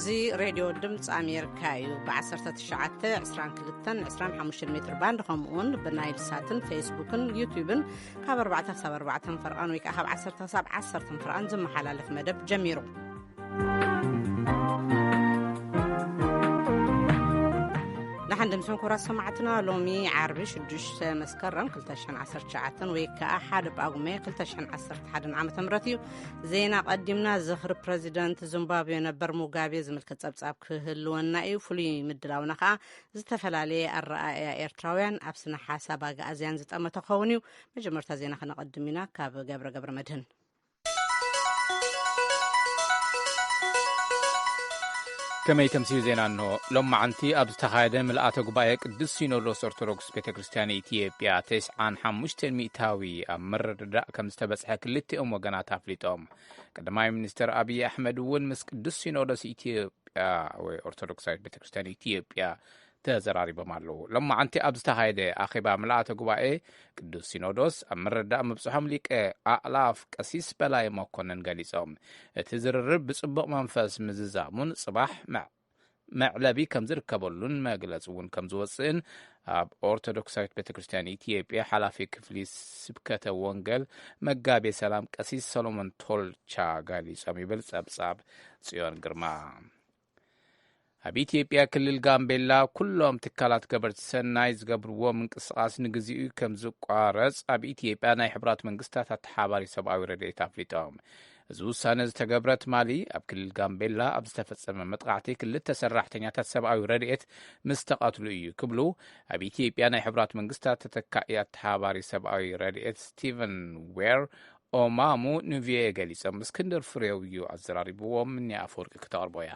እዚ ሬድዮ ድምፂ ኣሜሪካ እዩ። ብ19፣ 22፣ 25 ሜትር ባንድ፣ ከምኡውን ብናይል ሳትን ፌስቡክን ዩቲዩብን ካብ ኣርባዕተ ክሳብ ኣርባዕተ ፈርቓን ወይ ከዓ ካብ ዓሰርተ ክሳብ ዓሰርተ ፈርቓን ዝመሓላለፍ መደብ ጀሚሩ። ንሓን ድምፅን ኩራት ሰማዕትና፣ ሎሚ ዓርቢ ሽዱሽተ መስከረም ክልተ ሽሕን ዓሰርተ ትሽዓተን ወይ ከዓ ሓደ ጳጉሜ ክልተ ሽሕን ዓሰርተ ሓደን ዓመተ ምህረት እዩ። ዜና ቀዲምና። ዝኽሪ ፕረዚደንት ዚምባብዌ ነበር ሙጋቤ ዝምልከት ጸብጻብ ክህልወና እዩ። ፍሉይ ምድላውና ከዓ ዝተፈላለየ ኣረኣእያ ኤርትራውያን ኣብ ስነ ሓሳብ ኣግኣዝያን ዝጠመተ ክኸውን እዩ። መጀመርታ ዜና ክነቐድም ኢና። ካብ ገብረ ገብረ መድህን። ከመይ ተምስዩ ዜና እንሆ። ሎማዓንቲ ኣብ ዝተኻየደ ምልኣተ ጉባኤ ቅዱስ ሲኖዶስ ኦርቶዶክስ ቤተ ክርስቲያን ኢትዮጵያ ተስዓን ሓሙሽተን ሚእታዊ ኣብ ምርድዳእ ከም ዝተበጽሐ ክልቲኦም ወገናት ኣፍሊጦም። ቀዳማይ ሚኒስትር ኣብይ ኣሕመድ እውን ምስ ቅዱስ ሲኖዶስ ኢትዮጵያ ወይ ኦርቶዶክሳዊት ቤተ ክርስቲያን ኢትዮጵያ ተዘራሪቦም ኣለዉ። ሎማዓንቲ ኣብ ዝተኻየደ ኣኼባ ምልኣተ ጉባኤ ቅዱስ ሲኖዶስ ኣብ ምርዳእ ምብጽሖም ሊቀ ኣእላፍ ቀሲስ በላይ መኮንን ገሊጾም። እቲ ዝርርብ ብጽቡቕ መንፈስ ምዝዛሙን ጽባሕ መዕ-፣ መዕለቢ ከም ዝርከበሉን መግለጺ እውን ከም ዝወጽእን ኣብ ኦርቶዶክሳዊት ቤተ ክርስቲያን ኢትዮጵያ ሓላፊ ክፍሊ ስብከተ ወንጌል መጋቤ ሰላም ቀሲስ ሰሎሞን ቶልቻ ገሊጾም ይብል ጸብጻብ ጽዮን ግርማ። ኣብ ኢትዮጵያ ክልል ጋምቤላ ኩሎም ትካላት ገበርቲ ሰናይ ዝገብርዎ ምንቅስቓስ ንግዚኡ ከም ዝቋረጽ ኣብ ኢትዮጵያ ናይ ሕቡራት መንግስታት ኣተሓባሪ ሰብኣዊ ረድኤት ኣፍሊጦም። እዚ ውሳነ ዝተገብረ ትማሊ ኣብ ክልል ጋምቤላ ኣብ ዝተፈጸመ መጥቃዕቲ ክልተ ሰራሕተኛታት ሰብኣዊ ረድኤት ምስ ተቐትሉ እዩ ክብሉ ኣብ ኢትዮጵያ ናይ ሕቡራት መንግስታት ተተካኢ ኣተሓባሪ ሰብኣዊ ረድኤት ስቲቨን ዌር ኦማሙ ንቪኦኤ ገሊጾም። እስክንድር ፍሬው እዩ ኣዘራሪብዎም። እኒ ኣፈወርቂ ክተቕርቦ እያ።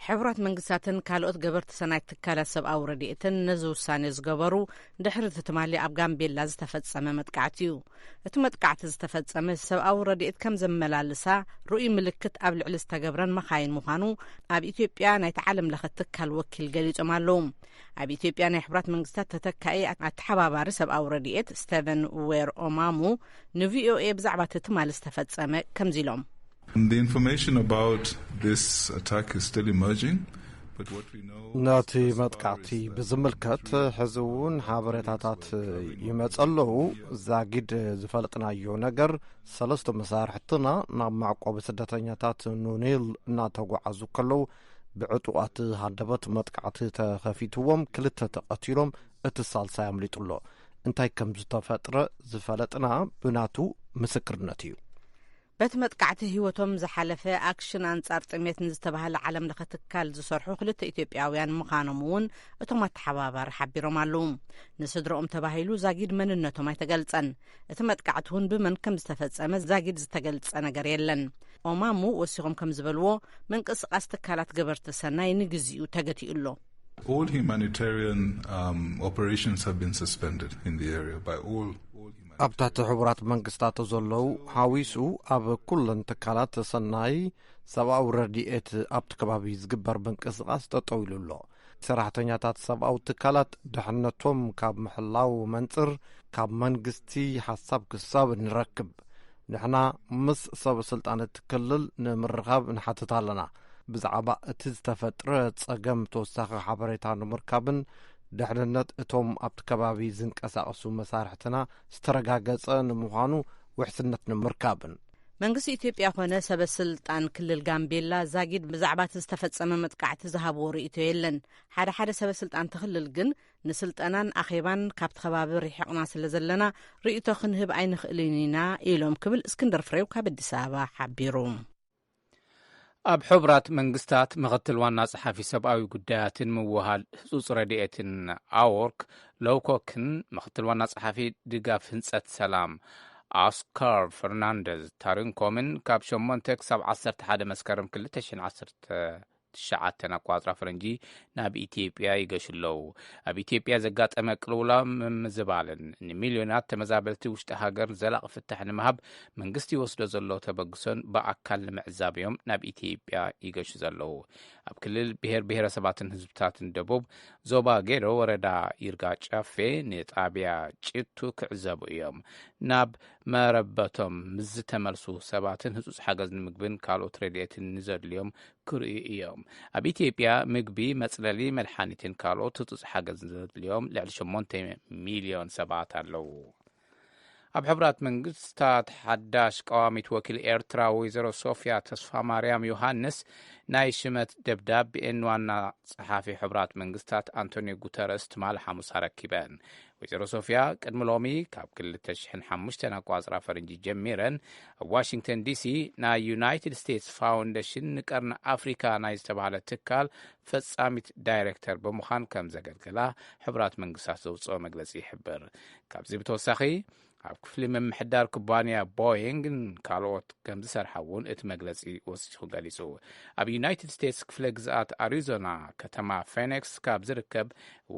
ሕቡራት መንግስታትን ካልኦት ገበርቲ ሰናይ ትካላት ሰብኣዊ ረድኤትን ነዚ ውሳኔ ዝገበሩ ድሕሪ እቲ ትማሊ ኣብ ጋምቤላ ዝተፈጸመ መጥቃዕቲ እዩ። እቲ መጥቃዕቲ ዝተፈጸመ ሰብኣዊ ረድኤት ከም ዘመላልሳ ርኡይ ምልክት ኣብ ልዕሊ ዝተገብረን መኻይን ምዃኑ ኣብ ኢትዮጵያ ናይቲ ዓለም ለኸ ትካል ወኪል ገሊጾም ኣለዉ። ኣብ ኢትዮጵያ ናይ ሕቡራት መንግስታት ተተካኢ ኣተሓባባሪ ሰብኣዊ ረድኤት ስቴቨን ዌር ኦማሙ ንቪኦኤ ብዛዕባ እቲ ትማሊ ዝተፈጸመ ከምዚ ኢሎም። The information about this attack is still emerging, but what we know ነቲ መጥቃዕቲ ብዝምልከት ሕዚ እውን ሓበሬታታት ይመጸ ኣለዉ። ዛጊድ ዝፈልጥናዮ ነገር፣ ሰለስተ መሳርሕትና ናብ መዕቆቢ ስደተኛታት ኑኒል እናተጓዓዙ ከለዉ ብዕጡቓት ሃደበት መጥቃዕቲ ተኸፊትዎም፣ ክልተ ተቐቲሎም፣ እቲ ሳልሳይ ኣምሊጡ ኣሎ። እንታይ ከም ዝተፈጥረ ዝፈለጥና ብናቱ ምስክርነት እዩ። በቲ መጥቃዕቲ ህይወቶም ዝሓለፈ ኣክሽን ኣንጻር ጥሜት ንዝተባህለ ዓለም ለኸ ትካል ዝሰርሑ ክልተ ኢትዮጵያውያን ምዃኖም እውን እቶም ኣተሓባባሪ ሓቢሮም ኣለዉ። ንስድረኦም ተባሂሉ ዛጊድ መንነቶም ኣይተገልጸን። እቲ መጥቃዕቲ እውን ብመን ከም ዝተፈጸመ ዛጊድ ዝተገልጸ ነገር የለን። ኦማሙ ወሲኾም ከም ዝበልዎ፣ ምንቅስቓስ ትካላት ገበርቲ ሰናይ ንግዚኡ ተገቲኡ ኣሎ። All humanitarian, um, operations have been suspended in the area by all, all humanitarian ኣብታቲ ሕቡራት መንግስታት ዘለዉ ሓዊሱ ኣብ ኩለን ትካላት ሰናይ ሰብኣዊ ረድኤት ኣብቲ ከባቢ ዝግበር ምንቅስቓስ ጠጠው ኢሉ ኣሎ። ሰራሕተኛታት ሰብኣዊ ትካላት ድሕነቶም ካብ ምሕላው መንጽር ካብ መንግስቲ ሓሳብ ክሳብ ንረክብ፣ ንሕና ምስ ሰብ ስልጣን እቲ ክልል ንምርኻብ ንሓትት ኣለና። ብዛዕባ እቲ ዝተፈጥረ ጸገም ተወሳኺ ሓበሬታ ንምርካብን ድሕንነት እቶም ኣብቲ ከባቢ ዝንቀሳቐሱ መሳርሕትና ዝተረጋገጸ ንምዃኑ ውሕስነት ንምርካብን። መንግስቲ ኢትዮጵያ ኮነ ሰበ ስልጣን ክልል ጋምቤላ ዛጊድ ብዛዕባ እቲ ዝተፈጸመ መጥቃዕቲ ዝሃብዎ ርእይቶ የለን። ሓደ ሓደ ሰበ ስልጣን እቲ ክልል ግን ንስልጠናን ኣኼባን ካብቲ ከባቢ ርሒቕና ስለ ዘለና ርእይቶ ክንህብ ኣይንኽእልን ኢና ኢሎም ክብል እስክንድር ፍሬው ካብ ኣዲስ ኣበባ ሓቢሩ። ኣብ ሕቡራት መንግስታት ምኽትል ዋና ጸሓፊ ሰብኣዊ ጉዳያትን ምውሃድ ህጹጽ ረድኤትን ኣዎርክ ሎውኮክን ምኽትል ዋና ጸሓፊ ድጋፍ ህንጸት ሰላም ኦስካር ፈርናንደዝ ታሪንኮምን ካብ ሸሞንተ ክሳብ ዓሰርተ ሓደ መስከረም ክልተ ሽሕን ዓሰርተ ትሽዓተን ኣቋጽራ ፈረንጂ ናብ ኢትዮጵያ ይገሹ ኣለዉ። ኣብ ኢትዮጵያ ዘጋጠመ ቅልውላው ምምዝባልን ንሚልዮናት ተመዛበልቲ ውሽጢ ሃገር ዘላቒ ፍታሕ ንምሃብ መንግስቲ ይወስዶ ዘሎ ተበግሶን ብኣካል ንምዕዛብ እዮም ናብ ኢትዮጵያ ይገሹ ዘለዉ። ኣብ ክልል ብሔር ብሔረሰባትን ህዝብታትን ደቡብ ዞባ ጌዶ ወረዳ ይርጋ ጨፌ ንጣብያ ጭቱ ክዕዘቡ እዮም። ናብ መረበቶም ምስ ዝተመልሱ ሰባትን ህጹጽ ሓገዝ ንምግብን ካልኦት ረድኤትን ንዘድልዮም ክርእዩ እዮም። ኣብ ኢትዮጵያ ምግቢ፣ መጽለሊ፣ መድሓኒትን ካልኦት ህጹጽ ሓገዝ ንዘድልዮም ልዕሊ ሸሞንተ ሚልዮን ሰባት ኣለዉ። ኣብ ሕቡራት መንግስታት ሓዳሽ ቀዋሚት ወኪል ኤርትራ ወይዘሮ ሶፍያ ተስፋ ማርያም ዮሃንስ ናይ ሽመት ደብዳቤኤን ዋና ጸሓፊ ሕቡራት መንግስታት ኣንቶኒዮ ጉተረስ ትማል ሓሙስ ኣረኪበን። ወይዘሮ ሶፍያ ቅድሚ ሎሚ ካብ ክልተ ሽሕን ሓሙሽተን ኣቋጽራ ፈረንጂ ጀሚረን ኣብ ዋሽንግተን ዲሲ ናይ ዩናይትድ ስቴትስ ፋውንዴሽን ንቀርኒ ኣፍሪካ ናይ ዝተባህለ ትካል ፈጻሚት ዳይሬክተር ብምዃን ከም ዘገልገላ ሕቡራት መንግስታት ዘውፅኦ መግለፂ ይሕብር። ካብዚ ብተወሳኺ ኣብ ክፍሊ ምምሕዳር ኩባንያ ቦይንግን ካልኦት ከም ዝሰርሓ እውን እቲ መግለፂ ወሲኹ ገሊጹ። ኣብ ዩናይትድ ስቴትስ ክፍለ ግዝኣት ኣሪዞና ከተማ ፌኒክስ ካብ ዝርከብ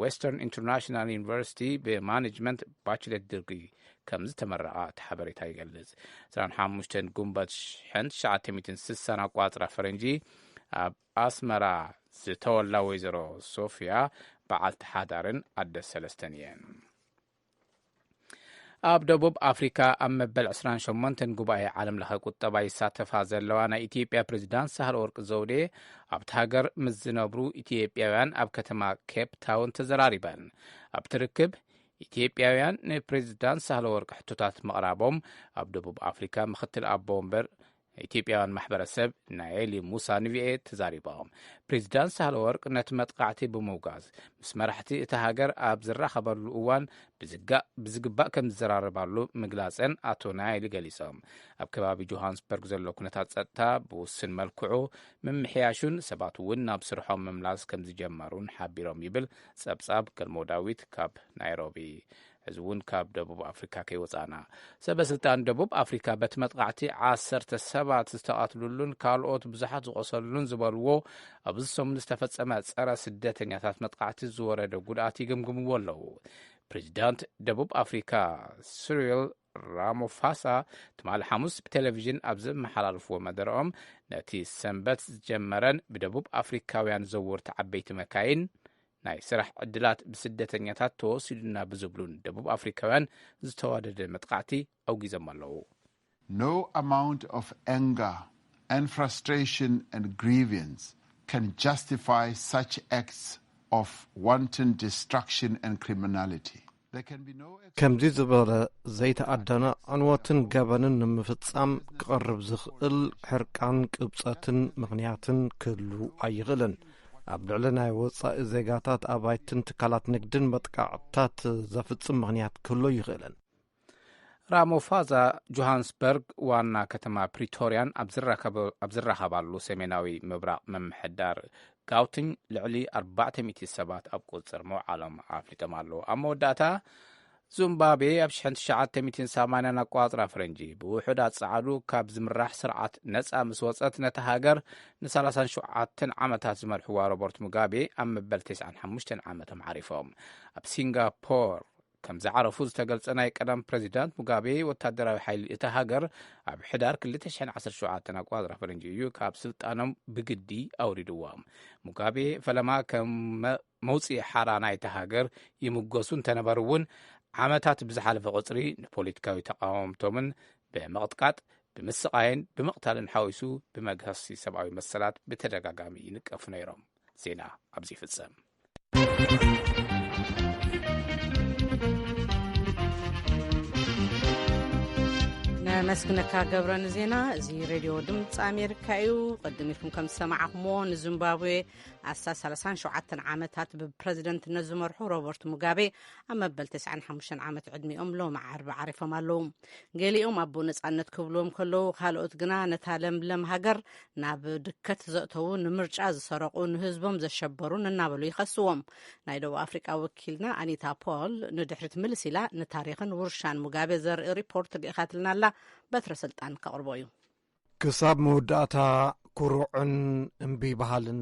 ዌስተርን ኢንተርናሽናል ዩኒቨርሲቲ ብማኔጅመንት ባችለር ዲግሪ ከም ዝተመረቓ እቲ ሓበሬታ ይገልጽ። ዕስራን ሓሙሽተን ጉንበት ሽሕን ትሽዓተ ሚእትን ስሳን ኣቋጽራ ፈረንጂ ኣብ ኣስመራ ዝተወላ ወይዘሮ ሶፍያ በዓልቲ ሓዳርን ኣደ ሰለስተን እየን። ኣብ ደቡብ ኣፍሪካ ኣብ መበል ዕስራን ሸሞንተን ጉባኤ ዓለም ለኸ ቁጠባ ይሳተፋ ዘለዋ ናይ ኢትዮጵያ ፕሬዚዳንት ሳህለ ወርቅ ዘውዴ ኣብቲ ሃገር ምስ ዝነብሩ ኢትዮጵያውያን ኣብ ከተማ ኬፕ ታውን ተዘራሪበን። ኣብቲ ርክብ ኢትዮጵያውያን ንፕሬዚዳንት ሳህለ ወርቅ ሕቶታት ምቕራቦም ኣብ ደቡብ ኣፍሪካ ምክትል ኣቦ ወንበር ኢትዮጵያውያን ማሕበረሰብ ናየሊ ሙሳ ንቪኤ ተዛሪቦም። ፕሬዚዳንት ሳህለ ወርቅ ነቲ መጥቃዕቲ ብምውጋዝ ምስ መራሕቲ እታ ሃገር ኣብ ዝራኸበሉ እዋን ብዝጋ- ብዝግባእ ከም ዝዘራረባሉ ምግላፀን ኣቶ ናይሊ ገሊፆም። ኣብ ከባቢ ጆሃንስበርግ ዘሎ ኩነታት ጸጥታ ብውስን መልክዑ ምምሕያሹን ሰባት እውን ናብ ስርሖም ምምላስ ከም ዝጀመሩን ሓቢሮም ይብል ጸብጻብ ገልሞ ዳዊት ካብ ናይሮቢ። እዚ እውን ካብ ደቡብ ኣፍሪካ ከይወፃና። ሰበ ስልጣን ደቡብ ኣፍሪካ በቲ መጥቃዕቲ ዓሰርተ ሰባት ዝተቐትሉሉን ካልኦት ብዙሓት ዝቆሰሉሉን ዝበልዎ ኣብዚ ሰሙን ዝተፈጸመ ጸረ ስደተኛታት መጥቃዕቲ ዝወረደ ጉድኣት ይግምግምዎ ኣለዉ። ፕሬዚዳንት ደቡብ ኣፍሪካ ሲሪል ራሞፋሳ ትማሊ ሓሙስ ብቴሌቪዥን ኣብ ዘመሓላለፍዎ መደረኦም ነቲ ሰንበት ዝጀመረን ብደቡብ ኣፍሪካውያን ዘወርቲ ዓበይቲ መካይን ናይ ስራሕ ዕድላት ብስደተኛታት ተወሲዱና ብዝብሉን ደቡብ ኣፍሪካውያን ዝተዋደደ መጥቃዕቲ ኣውጊዞም ኣለዉ። No amount of anger and frustration and grievance can justify such acts of wanton destruction and criminality. There can be no ex- ከምዚ ዝበለ ዘይተኣደነ ዕንወትን ገበንን ንምፍጻም ክቐርብ ዝኽእል ሕርቃን፣ ቅብጸትን ምኽንያትን ክህሉ ኣይኽእልን። ኣብ ልዕሊ ናይ ወጻኢ ዜጋታት፣ ኣባይትን ትካላት ንግድን መጥቃዕትታት ዘፍጽም ምኽንያት ክህሉ ኣይኽእልን። ራሞፋዛ ጆሃንስበርግ ዋና ከተማ ፕሪቶርያን ኣብ ዝራኸባሉ ሰሜናዊ ምብራቕ ምምሕዳር ጋውትኝ ልዕሊ ኣርባዕተ ሚእቲ ሰባት ኣብ ቁጽር ምውዓሎም ኣፍሊጦም ኣለዉ። ኣብ መወዳእታ ዙምባቤ ኣብ ሽሕን ትሽዓተ ሚእትን ሰማንያን ኣቋጽራ ፈረንጂ ብውሑድ ኣጻዕዱ ካብ ዝምራሕ ስርዓት ነጻ ምስ ወጸት ነታ ሃገር ንሰላሳን ሸውዓተን ዓመታት ዝመርሕዋ ሮበርት ሙጋቤ ኣብ መበል ተስዓን ሓሙሽተን ዓመቶም ዓሪፎም። ኣብ ሲንጋፖር ከም ዝዓረፉ ዝተገልጸ ናይ ቀደም ፕሬዚዳንት ሙጋቤ፣ ወታደራዊ ሓይሊ እታ ሃገር ኣብ ሕዳር ክልተ ሽሕን ዓሰርተ ሸውዓተን ኣቋጽራ ፈረንጂ እዩ ካብ ስልጣኖም ብግዲ ኣውሪድዎም። ሙጋቤ ፈለማ ከም መ- መውፅኢ ሓራ ናይታ ሃገር ይምጎሱ እንተነበሩ እውን ዓመታት ብዝሓለፈ ቁፅሪ ንፖለቲካዊ ተቃወምቶምን ብምቕጥቃጥ፣ ብምስቓየን ብምቕታልን ሓዊሱ ብመግሃሲ ሰብኣዊ መሰላት ብተደጋጋሚ ይንቀፉ ነይሮም። ዜና ኣብዚ ይፍጸም። ነመስግነካ ገብረ ንዜና። እዚ ሬድዮ ድምፂ ኣሜሪካ እዩ። ቅድም ኢልኩም ከም ዝሰማዕኹምዎ ንዚምባብዌ ኣስታት ሰላሳን ሸውዓተን ዓመታት ብፕረዚደንትነት ዝመርሑ ሮበርት ሙጋቤ ኣብ መበል ተስዓን ሓሙሽተን ዓመት ዕድሚኦም ሎሚ ዓርቢ ዓሪፎም ኣለዉ። ገሊኦም ኣቦ ነጻነት ክብልዎም ከለዉ፣ ካልኦት ግና ነታ ለምለም ሃገር ናብ ድከት ዘእተዉ፣ ንምርጫ ዝሰረቑ፣ ንህዝቦም ዘሸበሩን እናበሉ ይኸስዎም። ናይ ደቡብ ኣፍሪቃ ወኪልና ኣኒታ ፖል ንድሕሪት ምልስ ኢላ ንታሪኽን ውርሻን ሙጋቤ ዘርኢ ሪፖርት ልኢኻትልና ኣላ። በትረ ስልጣን ከቕርቦ እዩ። ክሳብ መወዳእታ ኩሩዕን እምቢ በሃልን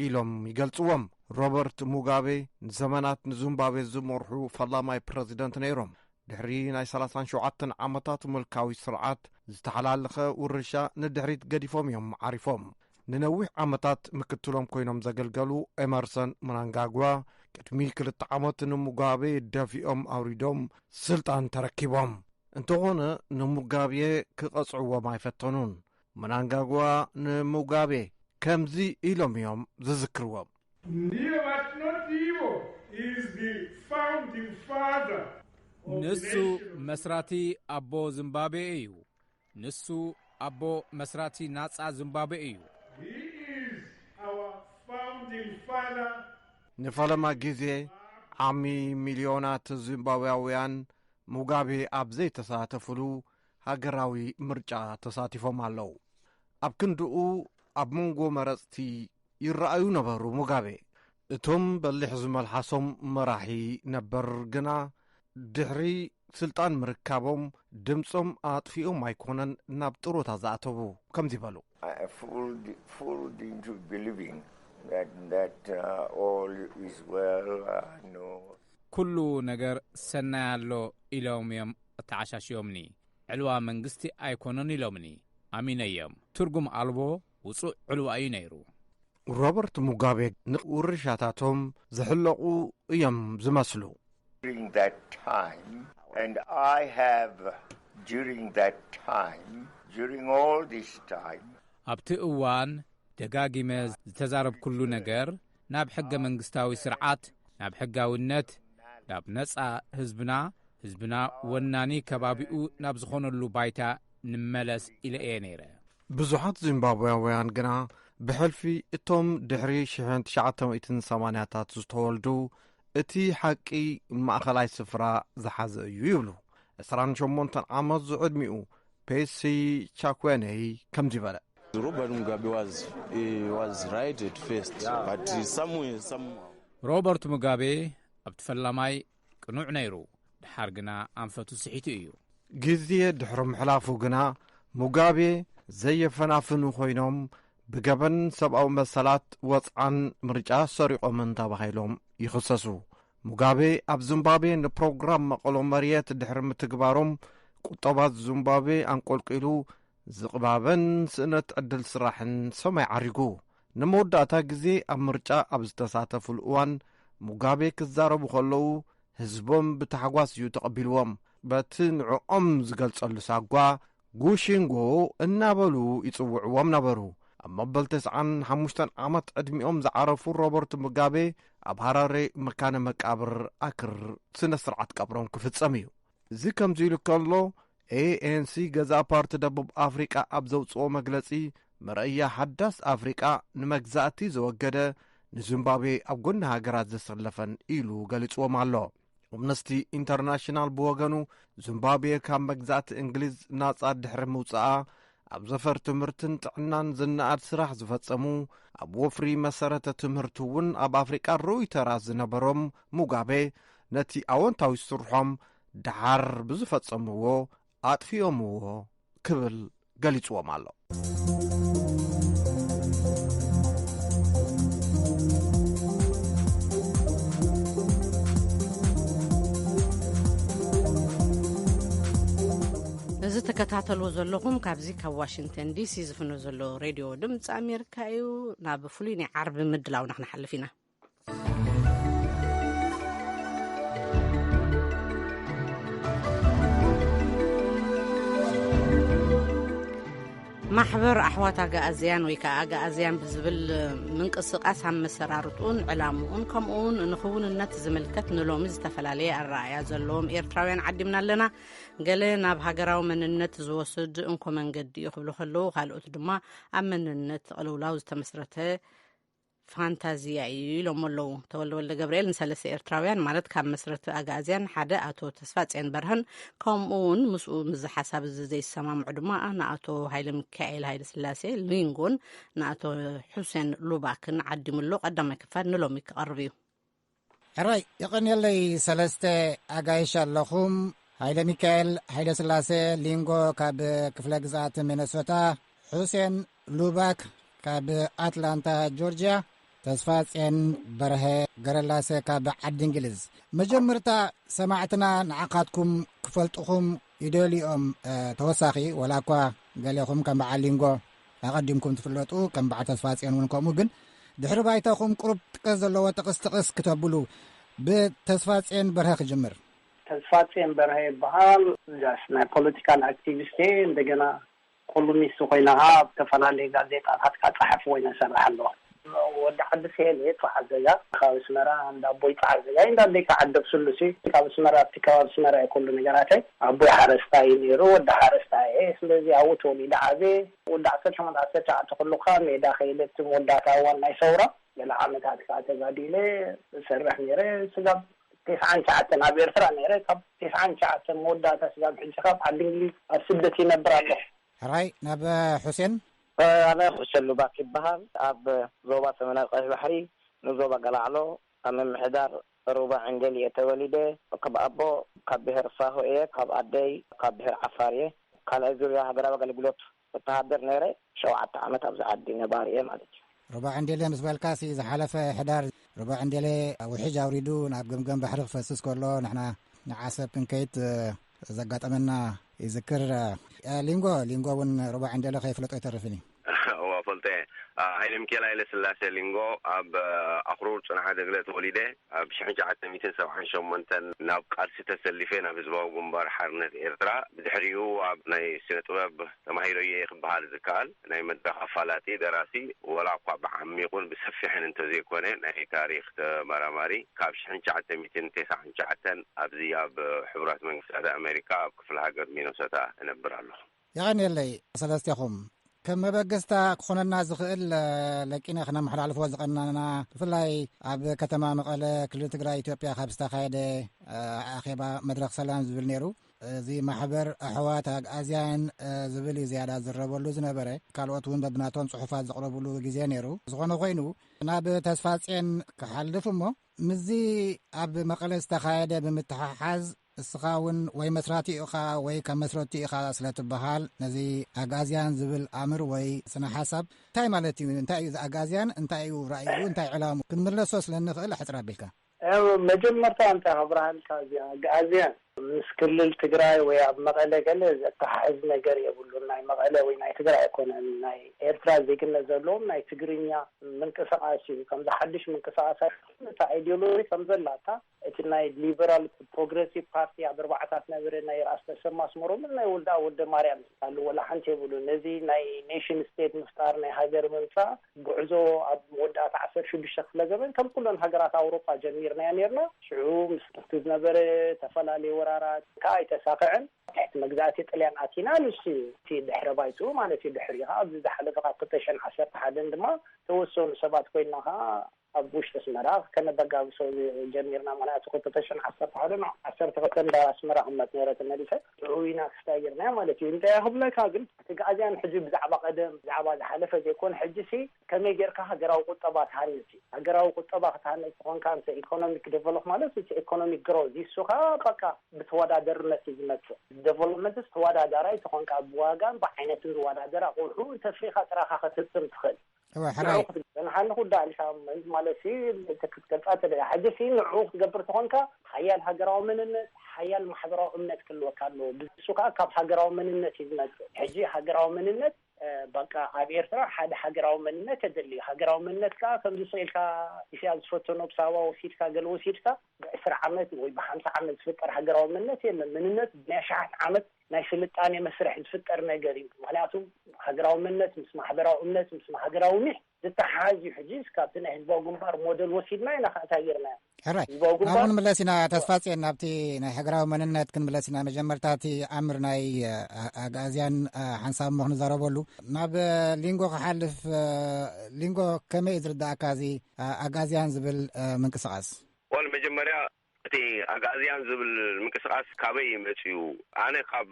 ኢሎም ይገልጽዎም። ሮበርት ሙጋቤ ንዘመናት ንዙምባቤ ዝመርሑ ፈላማይ ፕረዚደንት ነይሮም። ድሕሪ ናይ ሰላሳን ሸውዓተን ዓመታት ምልካዊ ስርዓት ዝተሓላለኸ ውርሻ ንድሕሪት ገዲፎም እዮም ዓሪፎም። ንነዊሕ ዓመታት ምክትሎም ኮይኖም ዘገልገሉ ኤመርሰን ምናንጋጓ፣ ቅድሚ ክልተ ዓመት ንሙጋቤ ደፊኦም ኣውሪዶም ስልጣን ተረኪቦም። እንተኾነ፣ ንሙጋቤ ክቐጽዕዎም ኣይፈተኑን። ምናንጋጓ ንሙጋቤ ከምዚ ኢሎም እዮም ዝዝክርዎም። Ndio but not evil is the founding father of the ንሱ nation. መስራቲ ኣቦ ዝምባብዌ እዩ። ንሱ ኣቦ መስራቲ ናጻ ዝምባብዌ እዩ። He is our founding father. ንፈለማ ግዜ ዓሚ ሚልዮናት ዚምባብያውያን ሙጋቤ ኣብ ዘይተሳተፍሉ ሃገራዊ ምርጫ ተሳቲፎም ኣለዉ። ኣብ ክንድኡ ኣብ መንጎ መረጽቲ ይረኣዩ ነበሩ ሙጋቤ። እቶም በሊሕ ዝመልሓሶም መራሒ ነበር ግና ድሕሪ ስልጣን ምርካቦም ድምጾም ኣጥፊኦም ኣይኮነን ናብ ጥሮታ ዝኣተዉ ከምዚ በሉ። I fooled, fooled into believing that, that uh, all is well. Uh, no. ኩሉ ነገር ሰናይ ኣሎ ኢሎም እዮም ኣተዓሻሽዮምኒ። ዕልዋ መንግስቲ ኣይኮነን ኢሎምኒ። ኣሚነዮም። ትርጉም ኣልቦ ውጹእ ዕልዋ እዩ ነይሩ። ሮበርት ሙጋቤ ንውርሻታቶም ዝሕለቑ እዮም ዝመስሉ። During that time, and I have, during that time, during all this time, ኣብቲ እዋን ደጋጊመ ዝተዛረብኩሉ ነገር፣ ናብ ሕገ መንግስታዊ ስርዓት፣ ናብ ሕጋውነት፣ ናብ ነጻ ህዝብና፣ ህዝብና ወናኒ ከባቢኡ ናብ ዝኾነሉ ባይታ ንመለስ ኢለ እየ ነይረ። ብዙሓት ዚምባብያውያን ግና ብሕልፊ እቶም ድሕሪ ሽሕን ትሽዓተ ሚእትን ሰማንያታት ዝተወልዱ እቲ ሓቂ ማእኸላይ ስፍራ ዝሓዘ እዩ ይብሉ። ዕስራን ሸሞንተን ዓመት ዝዕድሚኡ ፔሲ ቻኩዌነይ ከምዚ በለ። Robert Mugabe was, he was right at first, but somewhere, somehow. ሮበርት ሙጋቤ ኣብቲ ፈላማይ ቅኑዕ ነይሩ፣ ድሓር ግና ኣንፈቱ ስሒቱ እዩ። ግዜ ድሕሪ ምሕላፉ ግና ሙጋቤ ዘየፈናፍኑ ኮይኖም ብገበን ሰብኣዊ መሰላት ወጽዓን ምርጫ ሰሪቖምን ተባሂሎም ይኽሰሱ። ሙጋቤ ኣብ ዚምባብዌ ንፕሮግራም መቐሎ መሬት ድሕሪ ምትግባሮም ቁጠባ ዚምባብዌ ኣንቆልቂሉ ዝቕባበን ስእነት ዕድል ስራሕን ሰማይ ዓሪጉ። ንመወዳእታ ግዜ ኣብ ምርጫ ኣብ ዝተሳተፉሉ እዋን ሙጋቤ ክዛረቡ ከለዉ ህዝቦም ብታሕጓስ እዩ ተቐቢልዎም። በቲ ንዕኦም ዝገልጸሉ ሳጓ ጉሽንጎ እናበሉ ይጽውዕዎም ነበሩ። ኣብ መበል ተስዓን ሓሙሽተን ዓመት ዕድሚኦም ዝዓረፉ ሮበርት ሙጋቤ ኣብ ሃራሬ መካነ መቃብር ኣክር ስነ ስርዓት ቀብሮም ክፍጸም እዩ። እዚ ከምዚ ኢሉ ከሎ ኤኤንሲ ገዛ ፓርቲ ደቡብ ኣፍሪቃ ኣብ ዘውፅኦ መግለፂ መረእያ ሓዳስ ኣፍሪቃ ንመግዛእቲ ዘወገደ ንዚምባብዌ ኣብ ጎኒ ሃገራት ዘሰለፈን ኢሉ ገሊፅዎም ኣሎ። ኣምነስቲ ኢንተርናሽናል ብወገኑ ዚምባብዌ ካብ መግዛእቲ እንግሊዝ ናጻ ድሕሪ ምውፅኣ ኣብ ዘፈር ትምህርትን ጥዕናን ዝነኣድ ስራሕ ዝፈጸሙ ኣብ ወፍሪ መሰረተ ትምህርቲ እውን ኣብ ኣፍሪቃ ርኡይ ተራ ዝነበሮም ሙጋቤ ነቲ ኣወንታዊ ስርሖም ደሓር ብዝፈጸምዎ ኣጥፊኦምዎ ክብል ገሊጽዎም ኣሎ። እዚ ተከታተልዎ ዘለኹም ካብዚ ካብ ዋሽንግተን ዲሲ ዝፍኖ ዘሎ ሬድዮ ድምፂ ኣሜሪካ እዩ። ናብ ፍሉይ ናይ ዓርቢ ምድላውና ክንሓልፍ ኢና። ማሕበር ኣሕዋት ኣጋኣዝያን ወይ ከዓ ኣጋኣዝያን ብዝብል ምንቅስቃስ ኣመሰራርትኡን ዕላምኡን ከምኡውን ንክውንነት ዝምልከት ንሎሚ ዝተፈላለየ ኣረኣእያ ዘለዎም ኤርትራውያን ዓዲምና ኣለና። ገለ ናብ ሃገራዊ መንነት ዝወስድ እንኮ መንገዲ እዩ ክብሉ ከለዉ፣ ካልኦት ድማ ኣብ መንነት ቅልውላው ዝተመስረተ ፋንታዚያ እዩ ኢሎም ኣለዉ። ተወልደ ወልደ ገብርኤል ንሰለስተ ኤርትራውያን ማለት ካብ መስረቲ ኣግኣዝያን ሓደ ኣቶ ተስፋጽዮን በርሀን ከምኡ እውን ምስኡ ምስዚ ሓሳብ እዚ ዘይሰማምዑ ድማ ንኣቶ ሃይለ ሚካኤል ሃይለ ስላሴ ሊንጎን ንኣቶ ሑሴን ሉባክን ዓዲሙ ኣሎ። ቀዳማይ ክፋል ንሎሚ ክቐርብ እዩ። ሕራይ የቐንየለይ ሰለስተ ኣጋይሽ ኣለኹም። ሃይለ ሚካኤል ሃይለ ስላሴ ሊንጎ ካብ ክፍለ ግዝኣት ሚነሶታ፣ ሑሴን ሉባክ ካብ ኣትላንታ ጆርጅያ፣ ተስፋ ጼን በርሀ ገረላሰ ካብ ዓዲ እንግሊዝ። መጀመርታ ሰማዕትና ንዓኻትኩም ክፈልጥኹም ይደልዮም። ተወሳኺ ወላ እኳ ገሌኹም ከም በዓል ሊንጎ ኣቐዲምኩም ትፍለጡ፣ ከም በዓል ተስፋጽዮን እውን ከምኡ። ግን ድሕሪ ባይታኹም ቁሩብ ጥቀስ ዘለዎ ጥቕስ ጥቕስ ክተብሉ፣ ብተስፋጽዮን በርሀ ክጅምር። ተስፋጽዮን በርሀ ይበሃል። ጃስ ናይ ፖለቲካል ኣክቲቪስት እየ። እንደገና ኮሉሚስት ኮይነ ከዓ ኣብ ዝተፈላለዩ ጋዜጣታት ከዓ ጸሓፊ ኮይነ እሰርሕ ኣለኹ። ወዲ ዓዲ ስሄል እየ፣ ጸሓፍ ገዛ ካብ ኣስመራ፣ እንዳ ኣቦይ ጸሓፍ ገዛ፣ እንዳ ኣደይ ከዓ ዓዲ ኣብስሉስ እዩ። ካብ ኣስመራ፣ ኣብቲ ከባቢ ኣስመራ እዩ ኩሉ ነገራተይ። ኣቦይ ሓረስታይ እዩ ነይሩ፣ ወዲ ሓረስታይ እየ። ስለዚ ኣብኡ ተወሊደ ዓብየ። ወዲ ዓሰርተ ሸሞንተ ዓሰርተ ትሽዓተ ከለኹ ከዓ ሜዳ ከይደ፣ እቲ መወዳእታ እዋን ናይ ሰውራ ገለ ዓመታት ከዓ ተጋዲለ እሰርሕ ነይረ። ስጋብ ተስዓን ትሽዓተን ኣብ ኤርትራ ነይረ። ካብ ተስዓን ትሽዓተን መወዳእታ ስጋብ ሕጂ ካብ ዓዲ እንግሊዝ ኣብ ስደት ይነብር ኣለኹ። ሕራይ ናብ፣ እ፣ ሑሴን። ኣነ ሑሴን ሉባክ ይበሃል። ኣብ ዞባ ሰሜናዊ ቀይሕ ባሕሪ፣ ንዞባ ገላዕሎ፣ ኣብ ምምሕዳር ሩባ ዕንገል እየ ተወሊደ። ካብ ኣቦ ካብ ብሄር ሳሆ እየ፣ ካብ ኣደይ ካብ ብሄር ዓፋር እየ። ካልኣይ ዙርያ ሃገራዊ ኣገልግሎት ወተሃደር ነይረ፣ ሸውዓተ ዓመት ኣብዚ ዓዲ ነባሪ እየ ማለት እዩ። ሩባ ዕንዴሌ ምስ በልካሲ፣ ዝሓለፈ ሕዳር ሩባ ዕንዴሌ ውሕጅ ኣውሪዱ ናብ ገምገም ባሕሪ ክፈስስ ከሎ፣ ንሕና ንዓሰብ ክንከይድ፣ እ፣ ዘጋጠመና ይዝክር። እ፣ ሊንጎ፣ ሊንጎ እውን ሩባ ዕንዴሌ ከይፍለጦ ኣይተርፍን እዩ። እዋ፣ ፈልጠ። እ፣ ሃይለ ሚካኤል ሃይለ ስላሴ ሊንጎ፣ ኣብ፣ እ፣ ኣኽሩር ጽንሓ ደግለ ተወሊደ። ኣብ ሽሕን ትሽዓተ ሚእትን ሰብዓን ሸሞንተን ናብ ቃልሲ ተሰሊፈ፣ ናብ ህዝባዊ ግንባር ሓርነት ኤርትራ። ብድሕሪኡ ኣብ ናይ ስነ ጥበብ ተማሂረዮ እየ ክበሃል ዝከኣል። ናይ መድረኽ ኣፋላጢ፣ ደራሲ፣ ወላ እኳ ብዓሚቑን ብሰፊሕን እንተዘይኮነ፣ ናይ ታሪኽ ተመራማሪ። ካብ ሽሕን ትሽዓተ ሚእትን ተስዓን ትሽዓተን ኣብዚ ኣብ ሕቡራት መንግስታት ኣሜሪካ ኣብ ክፍለ ሃገር ሚነሶታ እነብር ኣለኹ። የቐንየለይ ሰለስቴኹም። ከም መበገስታ ክኾነና ዝኽእል፣ እ፣ ለቂነ ክነመሓላልፎ ዝቐናና፣ ብፍላይ ኣብ ከተማ መቐለ፣ ክልል ትግራይ፣ ኢትዮጵያ፣ ካብ ዝተኻየደ፣ እ፣ ኣኼባ መድረኽ ሰላም ዝብል ነይሩ። እዚ ማሕበር ኣሕዋት ኣግኣዝያን፣ እ፣ ዝብል እዩ ዝያዳ ዝረበሉ ዝነበረ። ካልኦት እውን በብናቶም ጽሑፋት ዘቕረብሉ ግዜ ነይሩ። ዝኾነ ኮይኑ፣ ናብ ተስፋጽዮን ክሓልፍ እሞ፣ ምስዚ ኣብ መቐለ ዝተኻየደ ብምትሓሓዝ፣ እስኻ እውን ወይ መስራቲኡ ኢኻ ወይ ካብ መስረቲኡ ኢኻ ስለ ትበሃል፣ ነዚ ኣግኣዝያን ዝብል ኣምር ወይ ስነ ሓሳብ እንታይ ማለት እዩ? እንታይ እዩ እዚ ኣግኣዝያን? እንታይ እዩ ራእይኡ? እንታይ ዕላሙ? ክንምለሶ ስለ እንኽእል፣ ኣሕጽር ኣቢልካ። ያው መጀመርታ እንታይ ክብርሃልካ፣ እዚ ኣግኣዝያን ምስ ክልል ትግራይ ወይ ኣብ መቐለ ገለ ዘተሓሕዝ ነገር የብሉን። ናይ መቐለ ወይ ናይ ትግራይ ኣይኮነን። ናይ ኤርትራ ዜግነት ዘለዎም ናይ ትግርኛ ምንቅስቃስ እዩ። ከምዚ ሓድሽ ምንቅስቃስ ኣይኮነን። እታ ኣይዲዮሎጂ ከም ዘላታ፣ እቲ ናይ ሊበራል ፕሮግረሲቭ ፓርቲ ኣብ ኣርባዓታት ነበረ ናይ ራስ ተሰማ ኣስመሮምን ናይ ወልደ ወልደ ማርያም ኣሎ፣ ወላ ሓንቲ የብሉን። ነዚ ናይ ኔሽን ስቴት ምፍጣር፣ ናይ ሃገር ምምጻእ ጉዕዞ ኣብ መወዳእታ ዓሰርተ ሽዱሽተ ክፍለ ዘመን ከም ኩለን ሃገራት ኣውሮጳ ጀሚርናዮ ነርና። ሽዑ ምስ እቲ ዝነበረ ተፈላለየ ወራራት ከዓ ኣይተሳኽዐን። ትሕቲ መግዛእቲ ጥልያን ኣቲና፣ ንሱ እቲ ድሕረ ባይትኡ ማለት እዩ። ድሕሪ ከዓ ኣብዚ ዝሓለፈ ካብ ክልተ ሽሕን ዓሰርተ ሓደን ድማ ተወሰኑ ሰባት ኮይንና ከዓ ኣብ ውሽጢ ኣስመራ ከነበጋግሶ ጀሚርና። ምኽንያቱ ክልተ ሽሕን ዓሰርተ ሓደን ዓሰርተ ክልተ እንዳ ኣስመራ ክመት ነይረ ተመሊሰ። ሽዑ ኢና ክስታይ ጌርናዮ ማለት እዩ። እንታይ ክብለካ ግን፣ እቲ ኣግኣዝያን ሕጂ ብዛዕባ ቀደም፣ ብዛዕባ ዝሓለፈ ዘይኮነ፣ ሕጂ ሲ ከመይ ጌርካ ሃገራዊ ቁጠባ ትሃንጽ እዩ። ሃገራዊ ቁጠባ ክትሃንጽ ተኾንካ፣ እንተ ኢኮኖሚክ ዴቨሎፕ ማለት እቲ ኢኮኖሚክ ግሮዝ እዩ። እሱ ኸኣ በቃ ብተወዳደርነት እዩ ዝመጽእ። ዴቨሎፕመንትስ ተወዳዳራይ ተኾንካ፣ ብዋጋን ብዓይነትን ዝወዳደር ኣቑሑ እንተፍሪኻ ጥራኻ ክትህብትም ትኽእል። እወ፣ ሕራይ። ንዕኡ ክትገ-፣ ንሓንኹ ዳኣ ኢልካ ማለት ሲ፣ እቲ ክትገልጻ ተደልያ። ሕጂ ሲ ንዕኡ ክትገብር ተኾንካ፣ ሓያል ሃገራዊ መንነት፣ ሓያል ማሕበራዊ እምነት ክህልወካ ኣለዎ። ብሱ ከኣ ካብ ሃገራዊ መንነት እዩ ዝመጽእ። ሕጂ ሃገራዊ መንነት፣ እ፣ በቃ ኣብ ኤርትራ ሓደ ሃገራዊ መንነት የድሊ። ሃገራዊ መንነት ከኣ ከምዚ ስቕ ኢልካ ኢሳያስ ዝፈተኖ ብሳባ ወሲድካ፣ ገለ ወሲድካ፣ ብዕስራ ዓመት ወይ ብሓምሳ ዓመት ዝፍጠር ሃገራዊ መንነት የለን። መንነት ብናይ ኣሽሓት ዓመት ናይ ስልጣኔ መስርሕ ዝፍጠር ነገር እዩ። ምኽንያቱ ሃገራዊ መንነት ምስ ማሕበራዊ እምነት፣ ምስ ሃገራዊ ሚሕ ዝተሓሓዝ እዩ። ሕጂ እስካብቲ ናይ ህዝባዊ ግንባር ሞደል ወሲድና ኢና ከኣ እንታይ ጌርና? ሕራይ። ህዝባዊ ግንባር ናብኡ ንምለስ ኢና። ተስፋጽዮን፣ ናብቲ ናይ ሃገራዊ መንነት ክንምለስ ኢና። መጀመርታ እቲ ኣምር ናይ፣ እ፣ ኣግኣዝያን፣ እ፣ ሓንሳብ እሞ ክንዛረበሉ። ናብ፣ እ፣ ሊንጎ ክሓልፍ፣ እ፣ ሊንጎ ከመይ እዩ ዝርዳእካ እዚ፣ እ፣ ኣግኣዝያን ዝብል፣ እ፣ ምንቅስቓስ? ወል መጀመርያ እቲ ኣግኣዝያን ዝብል ምንቅስቓስ ካበይ እዩ መጺኡ? ኣነ ካብ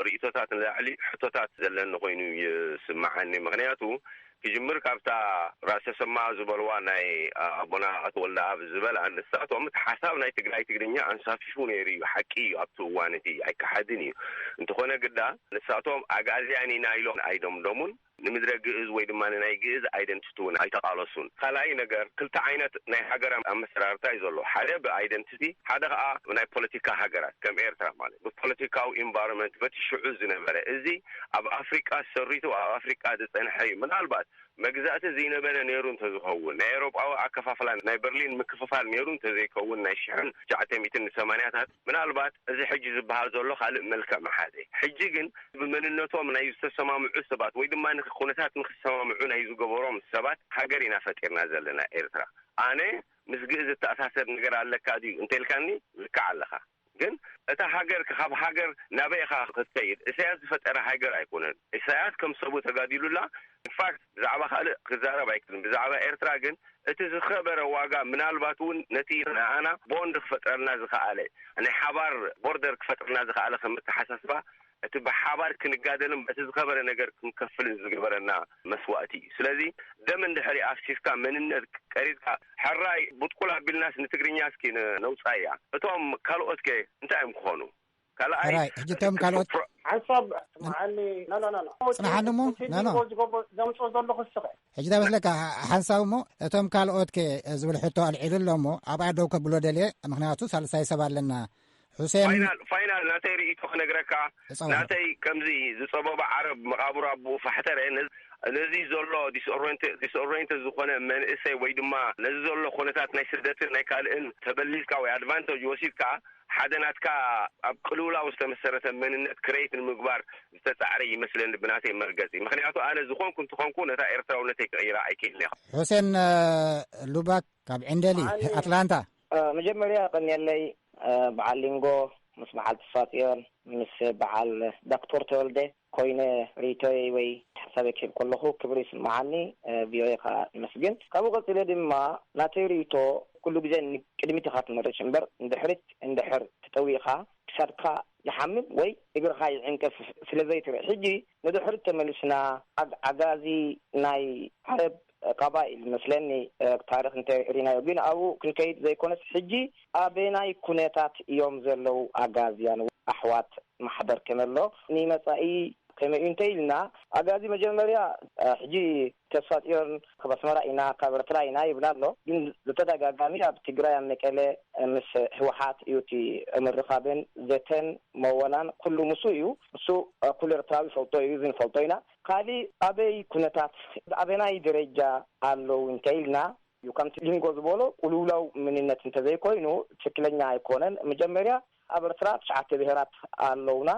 ርእይቶታት ንላዕሊ ሕቶታት ዘለኒ ኮይኑ ይስምዓኒ። ምኽንያቱ ክጅምር ካብታ ራስ ተሰማ ዝበልዋ ናይ ኣቦና ኣቶ ወልደኣብ ዝበላ፣ ንሳቶም እቲ ሓሳብ ናይ ትግራይ ትግርኛ ኣንሳፊፉ ነይሩ እዩ። ሓቂ እዩ፣ ኣብቲ እዋን እቲ ኣይከሓድን እዩ። እንተኾነ ግዳ ንሳቶም ኣግኣዝያን ኢና ኢሎም ኣይደምደሙን። ንምድረ ግእዝ ወይ ድማ ንናይ ግእዝ ኣይደንቲቲ እውን ኣይተቓለሱን። ካልኣይ ነገር፣ ክልተ ዓይነት ናይ ሃገር ኣመሰራርታ እዩ ዘሎ። ሓደ ብኣይደንቲቲ፣ ሓደ ከዓ ናይ ፖለቲካ ሃገራት ከም ኤርትራ ማለት። ብፖለቲካዊ ኢንቫይሮንመንት በቲ ሽዑ ዝነበረ፣ እዚ ኣብ ኣፍሪቃ ሰሪቱ ኣብ ኣፍሪቃ ዝጸንሐ እዩ። ምናልባት መግዛእቲ ዘይነበረ ነይሩ እንተዝኸውን፣ ናይ ኤውሮጳዊ ኣከፋፍላ ናይ በርሊን ምክፍፋል ነይሩ እንተዘይከውን፣ ናይ ሽሕን ትሽዓተ ሚእትን ሰማንያታት፣ ምናልባት እዚ ሕጂ ዝበሃል ዘሎ ካልእ መልክዕ መሓዘ። ሕጂ ግን ብመንነቶም ናይ ዝተሰማምዑ ሰባት ወይ ድማ ንክ-፣ ኩነታት ንክሰማምዑ ናይ ዝገበሮም ሰባት ሃገር ኢና ፈጢርና ዘለና ኤርትራ። ኣነ ምስ ግእዝ ዝተኣሳሰር ነገር ኣለካ ድዩ እንተልካኒ፣ ልክዕ ኣለኻ። ግን እታ ሃገር ካብ ሃገር ናበይ ኢኻ ክትከይድ? ኢሳያስ ዝፈጠረ ሃገር ኣይኮነን። ኢሳያስ ከም ሰቡ ተጋዲሉላ። ኢንፋክት ብዛዕባ ካልእ ክዛረብ ኣይክእልን። ብዛዕባ ኤርትራ ግን እቲ ዝኸበረ ዋጋ ምናልባት እውን ነቲ ንኣና ቦንድ ክፈጥረልና ዝኸኣለ፣ ናይ ሓባር ቦርደር ክፈጥረልና ዝኸኣለ ከም ኣተሓሳስባ፣ እቲ ብሓባር ክንጋደልን በቲ ዝኸበረ ነገር ክንከፍልን ዝገበረና መስዋእቲ እዩ። ስለዚ ደም እንድሕሪ ኣፍሲስካ፣ መንነት ቀሪጽካ፣ ሕራይ ቡጥቁል ኣቢልናስ ንትግርኛ እስኪ ን-፣ ነውጻያ። እቶም ካልኦት ከ እንታይ እዮም ክኾኑ? ካልኣይ ሕራይ፣ ሕጂ እቶም ካልኦት ፕሮ-፣ ሓንሳብ ስምዓኒ። ኖ፣ ኖ፣ ኖ፣ ኖ። ጽንሓኒ እሞ፣ እቲ ኖ፣ ኖ። ሊንጎ ዝገብሮ፣ ዘምጽኦ ዘሎ ክስኸ። ሕጂ ዳ መስለካ ሓንሳብ እሞ፣ እቶም ካልኦት ከ ዝብል ሕቶ ኣልዒሉ ኣሎ እሞ፣ ኣብኣ ደው ከብሎ ደልየ፣ ምኽንያቱ ሳልሳይ ሰብ ኣለና። ሑሴን ፋይናል፣ ፋይናል ናተይ ርእይቶ ክነግረካ፣ እጸውዖ። ናተይ ከምዚ ዝጸበበ ዓረብ መቓብር ኣቦኡ ፋሕተረ፣ ነዚ፣ ነዚ ዘሎ ዲስኦሬንት-፣ ዲስኦሬንት ዝኾነ መንእሰይ ወይ ድማ ነዚ ዘሎ ኩነታት ናይ ስደትን ናይ ካልእን ተበሊልካ ወይ ኣድቫንቴጅ ወሲድካ ሓደ ናትካ ኣብ ቅልውላው ዝተመሰረተ መንነት ክሬት ንምግባር ዝተጻዕረ ይመስለኒ ብናተይ መርገጺ። ምኽንያቱ ኣነ ዝኾንኩ እንትኾንኩ ነታ ኤርትራውነተይ ክቕይራ ኣይክእልን እየ። ሑሴን፣ እ፣ ሉባክ ካብ ዕንደሊ፣ ኣነ ኣትላንታ። እ፣ መጀመርያ ቀንየለይ፣ እ፣ በዓል ሊንጎ ምስ በዓል ተስፋጽዮን ምስ በዓል ዶክተር ተወልደ ኮይነ ርእይቶይ ወይ ሓሳበይ ክህብ ከለኹ ክብሪ ይስምዓኒ፣ እ፣ ቪኦኤ ኸኣ ይመስግን። ካብኡ ቀጺለ ድማ ናተይ ርእይቶ ኩሉ ግዜ ንቅድሚት ኢኻ ትመርሽ እምበር ንድሕሪት እንድሕር ተጠዊኻ ክሳድካ ይሓምም ወይ እግርኻ ይዕንቅፍ ስለ ዘይትርኢ። ሕጂ ንድሕሪት ተመሊስና ኣግ-፣ ኣጋዚ ናይ ዓረብ ቀባኢል መስለኒ፣ እ፣ ታሪኽ እንተ ርኢናዮ። ግን ኣብኡ ክንከይድ ዘይኮነስ፣ ሕጂ ኣበናይ ኩነታት እዮም ዘለዉ ኣጋዝያን ኣሕዋት ማሕበር ከመሎ ንመጻኢ ከመይ እዩ እንተ ኢልና፣ ኣጋዚ መጀመርያ፣ እ፣ ሕጂ ተስፋ ጽዮን ካብ ኣስመራ ኢና፣ ካብ ኤርትራ ኢና ይብላ ኣሎ። ግን ብተደጋጋሚ ኣብ ትግራይ፣ ኣብ መቀለ፣ እ፣ ምስ ህወሓት እዩ እቲ ምርኻብን ዘተን መወላን ኩሉ ምስ እዩ። እሱ፣ እ፣ ኩሉ ኤርትራዊ ይፈልጦ እዩ፣ እዚ ንፈልጦ ኢና። ካሊእ ኣበይ ኩነታት፣ ኣበናይ ደረጃ ኣለዉ እንተ ኢልና እዩ፣ ከምቲ ሊንጎ ዝበሎ ቅልውላው መንነት እንተዘይኮይኑ ትክክለኛ ኣይኮነን። መጀመርያ ኣብ ኤርትራ ትሽዓተ ብሄራት ኣለውና።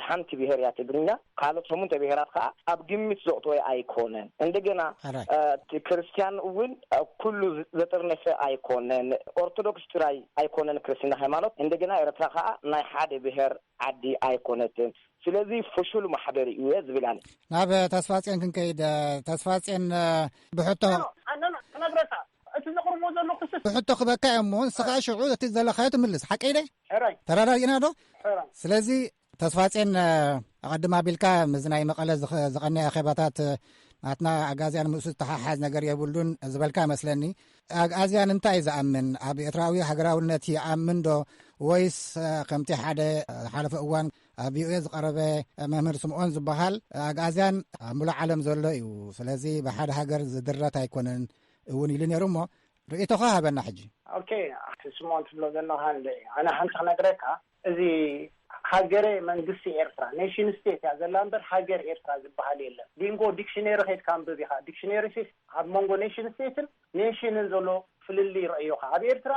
ሓንቲ ብሄር እያ ትግርኛ። ካልኦት ሸሞንተ ብሄራት ከዓ ኣብ ግምት ዘእተወ ኣይኮነን። እንደገና፣ ሕራይ። እ፣ እቲ ክርስትያን እውን፣ እ፣ ኩሉ ዘጥርነፈ ኣይኮነን። ኦርቶዶክስ ጥራይ ኣይኮነን ክርስትና ሃይማኖት። እንደገና ኤርትራ ከዓ ናይ ሓደ ብሄር ዓዲ ኣይኮነትን። ስለዚ ፍሹል ማሕበር እዩ እየ ዝብል ኣነ። ናብ ተስፋጽዮን ክንከይድ፣ ተስፋጽዮን፣ ብሕቶ ኖ፣ ኖ፣ ኖ፣ ክነግረካ፣ እቲ ዘቕርቦ ዘሎ ክስስ ብሕቶ ክበካ እየ እሞ፣ ንስኻ ሽዑ እቲ ዘለኻዮ ትምልስ። ሓቀይ ደ? ሕራይ። ተረዳዲእና ዶ? ሕራይ። ስለዚ ተስፋጽዮን፣ ኣቐድም ኣቢልካ ምስዚ ናይ መቐለ ዝኸ-፣ ዝቐነየ ኣኼባታት፣ ናትና ኣጋዝያን ምስኡ ዝተሓሓዝ ነገር የብሉን ዝበልካ መስለኒ። ኣግኣዝያን እንታይ እዩ ዝኣምን? ኣብ ኤርትራዊ ሃገራውነት ይኣምን ዶ? ወይስ፣ እ፣ ከምቲ ሓደ፣ እ፣ ዝሓለፈ እዋን ኣብ ቪኦኤ ዝቐረበ፣ እ፣ መምህር ስምኦን ዝበሃል፣ እ፣ ኣግኣዝያን ኣብ ምሉእ ዓለም ዘሎ እዩ። ስለዚ ብሓደ ሃገር ዝድረት ኣይኮነን እውን ኢሉ ነይሩ እሞ፣ ርእይቶኻ ሃበና ሕጂ። ኦኬ፣ ኣቲ ስምኦን ትብሎ ዘለኻ እንደ ኣነ ሓንቲ ክነግረካ፣ እዚ ሃገረ መንግስቲ ኤርትራ፣ ኔሽን ስቴት እያ ዘላ እምበር ሃገር ኤርትራ ዝበሃል የለን። ሊንጎ ዲክሽነሪ ከይድካ ኣንብብ ኢኻ። ዲክሽነሪ ሲ ኣብ መንጎ ኔሽን ስቴትን ኔሽንን ዘሎ ፍልልይ ረእዮኻ። ኣብ ኤርትራ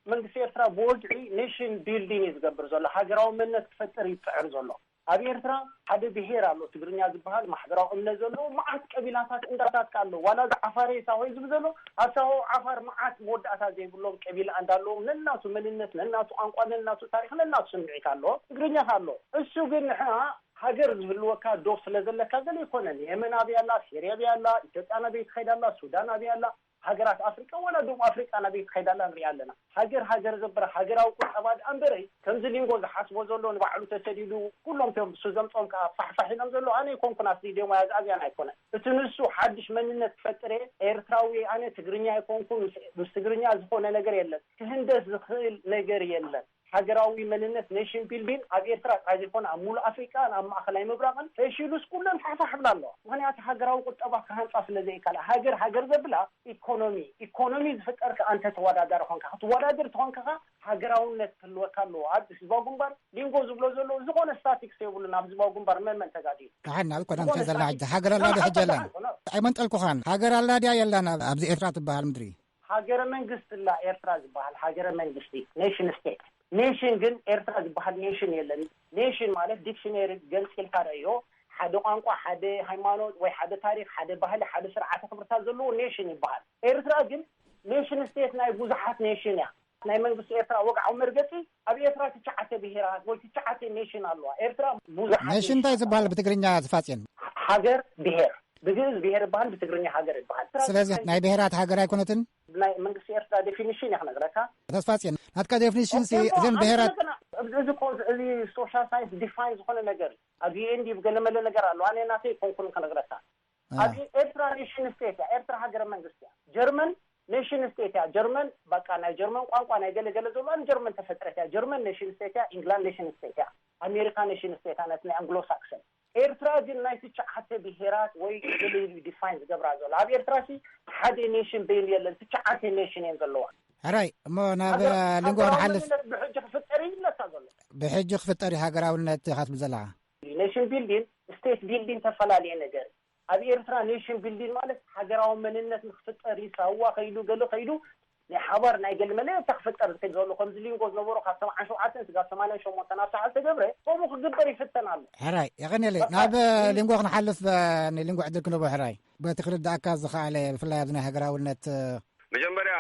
መንግስቲ ኤርትራ ብወግዒ ኔሽን ቢልዲንግ እዩ ዝገብር ዘሎ፣ ሃገራዊ መንነት ክፈጥር እዩ ዝጽዕር ዘሎ። ኣብ ኤርትራ ሓደ ብሄር ኣሎ፣ ትግርኛ ዝበሃል ማሕበራዊ እምነት ዘለዎ፣ መዓት ቀቢላታት እንዳታት ኣሎ። ዋላ እዚ ዓፋር ሳሆ እዩ ዝብል ዘሎ፣ ኣብ ሳሆ ዓፋር መዓት መወዳእታ ዘይብሎም ቀቢላ እንዳለዎም፣ ነናቱ መንነት፣ ነናቱ ቋንቋ፣ ነናቱ ታሪኽ፣ ነናቱ ስምዒት ኣለዎ። ትግርኛ ኣሎ። እሱ ግን ንሕና ሃገር ዝህልወካ ዶብ ስለ ዘለካ ገለ ይኮነን። የመን ኣበይ ኣላ? ሲርያ ኣበይ ኣላ? ኢትዮጵያ ናበይ ትኸይድ ኣላ? ሱዳን ኣበይ ኣላ? ሃገራት ኣፍሪቃ ዋላ ደቡብ ኣፍሪቃ ናበይ ትኸይድ ኣላ ንሪኣ ኣለና። ሃገር ሃገር ዘበረ ሃገራዊ ቁጠባ ደኣ እምበረይ፣ ከምዚ ሊንጎ ዝሓስቦ ዘሎ ንባዕሉ ተሰዲዱ፣ ኩሎም እቶም ንሱ ዘምጾም ከኣ ፋሕፋሕ ኢሎም ዘለዉ ኣነ ኣይኮንኩን፣ ኣስሊ ደሞ ኣግኣዝያን ኣይኮነን። እቲ ንሱ ሓድሽ መንነት ክፈጥር እየ፣ ኤርትራዊ እየ ኣነ፣ ትግርኛ ኣይኮንኩን፣ ምስ፣ ምስ ትግርኛ ዝኾነ ነገር የለን፣ ክህንደስ ዝኽእል ነገር የለን። ሃገራዊ መንነት፣ ኔሽን ቢልዲንግ፣ ኣብ ኤርትራ ጥራይ ዘይኮነ ኣብ ሙሉእ ኣፍሪቃን ኣብ ማእኸላይ ምብራቕን ፈሺሉስ ኩለን ፋሕፋሕ ብላ ኣለዋ። ምኽንያቱ ሃገራዊ ቁጠባ ክሃንጻ ስለ ዘይከኣላ። ሃገር ሃገር ዘብላ ኢኮኖሚ፣ ኢኮኖሚ ዝፍጠር ከኣ እንተ ተወዳዳሪ ኾንካ፣ ክትወዳደር ተኾንካ ከኣ ሃገራውነት ክህልወካ ኣለዎ። ኣብ ህዝባዊ ግንባር ሊንጎ ዝብሎ ዘሎ ዝኾነ ስታቲክስ የብሉን። ኣብ ህዝባዊ ግንባር መን መን ተጋዲሉ? ደሓን፣ ኣብ ኢኮኖሚ ዝኾነ ዘለና ሕጂ ስታቲክስ ሃገር ኣላ ዶ ሕጂ የላን? ኣይመንጠልኩኻን። ሃገር ኣላ ድያ የላን ኣብ-፣ ኣብዚ ኤርትራ ትበሃል ምድሪ? ሃገረ መንግስቲ ኣላ ኤርትራ ዝበሃል ሃገረ መንግስቲ፣ ኔሽን ስቴት። ኔሽን ግን ኤርትራ ዝበሃል ኔሽን የለን። ኔሽን ማለት ዲክሽነሪ ገንጺልካ ረእዮ፣ ሓደ ቋንቋ፣ ሓደ ሃይማኖት ወይ ሓደ ታሪኽ፣ ሓደ ባህሊ፣ ሓደ ስርዓተ ክብርታት ዘለዎ ኔሽን ይበሃል። ኤርትራ ግን ኔሽን ስቴት ናይ ብዙሓት ኔሽን እያ። ናይ መንግስቲ ኤርትራ ወግዓዊ መርገጺ፣ ኣብ ኤርትራ ትሽዓተ ብሄራት ወይ ትሽዓተ ኔሽን ኣለዋ። ኤርትራ ብዙሓት ኔሽን እንታይ ኔሽን ዝበሃል ኣለዋ። ብትግርኛ ተስፋጽዮን? ሃገር ብሄር፣ ብግእዝ ብሄር ይበሃል፣ ብትግርኛ ሃገር ይበሃል። ኤርትራ ስለዚ ናይ ብሄራት ሃገር ኣይኮነትን? ናይ መንግስቲ ኤርትራ ዴፊኒሽን እየ ክነግረካ። ተስፋጽዮን፣ ናትካ ዴፊኒሽን ሲ ኦኬ፣ እዞም ኦኬ፣ ብሄራት ኣንተ ገና፣ እዚ እኮ፣ እዚ ሶሻል ሳይንስ ዲፋይን ዝኾነ ነገር እዩ። ኣብ ዩ ኤን ዲ ገለ መለ ነገር ኣሎ። ኣነ ናተይ ኮንኩን ክነግረካ። አ። ኣብ ኤርትራ ኔሽን ስቴት እያ። ኤርትራ ሃገረ መንግስቲ እያ። ጀርመን ኔሽን ስቴት እያ። ጀርመን በቃ ናይ ጀርመን ቋንቋ ናይ ገለ ገለ ዘሎ ጀርመን ተፈጥረት እያ። ጀርመን ኔሽን ስቴት እያ። ኢንግላንድ ኔሽን ስቴት እያ። ኣሜሪካ ኔሽን ስቴት እያ። ናይ ኣንግሎ ሳክሰን። ኤርትራ ግን ናይ ትሽዓተ ብሄራት ወይ ገለ ኢሉ ዲፋይን ዝገብራ ዘሎ። ኣብ ኤርትራ ሲ ሓደ ኔሽን በይኑ የለን። ትሽዓተ ኔሽን እየን ዘለዋ። ሕራይ፣ እሞ ናብ ሃገር-፣ ሊንጎ ሃገራዊ ክንሓልፍ። መንነት ብሕጂ ክፍጠር እዩ ይብለካ ዘሎ። ብሕጂ ክፍጠር እዩ ሃገራውነት ኢኻ ትብል ዘለኻ? ኔሽን ቢልዲንግ፣ ስቴት ቢልዲንግ ተፈላለየ ነገር። ኣብ ኤርትራ ኔሽን ቢልዲንግ ማለት ሃገራዊ መንነት ንክፍጠር እዩ። ሳዋ ከይዱ፣ ገለ ከይዱ፣ ናይ ሓባር ናይ ገለ መለየታ ክፍጠር ዝኽእል ዘሎ፣ ከምዚ ሊንጎ ዝነበሮ ካብ ሰብዓን ሸውዓተን ስጋብ ሰማንያን ሸሞንተን ኣብ ሰዓት ተገብረ፣ ከምኡ ክግበር ይፍተን ኣሎ። ሕራይ፣ የቐንየለይ። በቃ፣ ናብ እ፣ ሊንጎ ክንሓልፍ፣ እ፣ ንሊንጎ ዕድል ክንህቦ። ሕራይ፣ በቲ ክርድኣካ ዝኸኣለ፣ ብፍላይ ኣብዚ ናይ ሃገራውነት፣ እ፣ መጀመርያ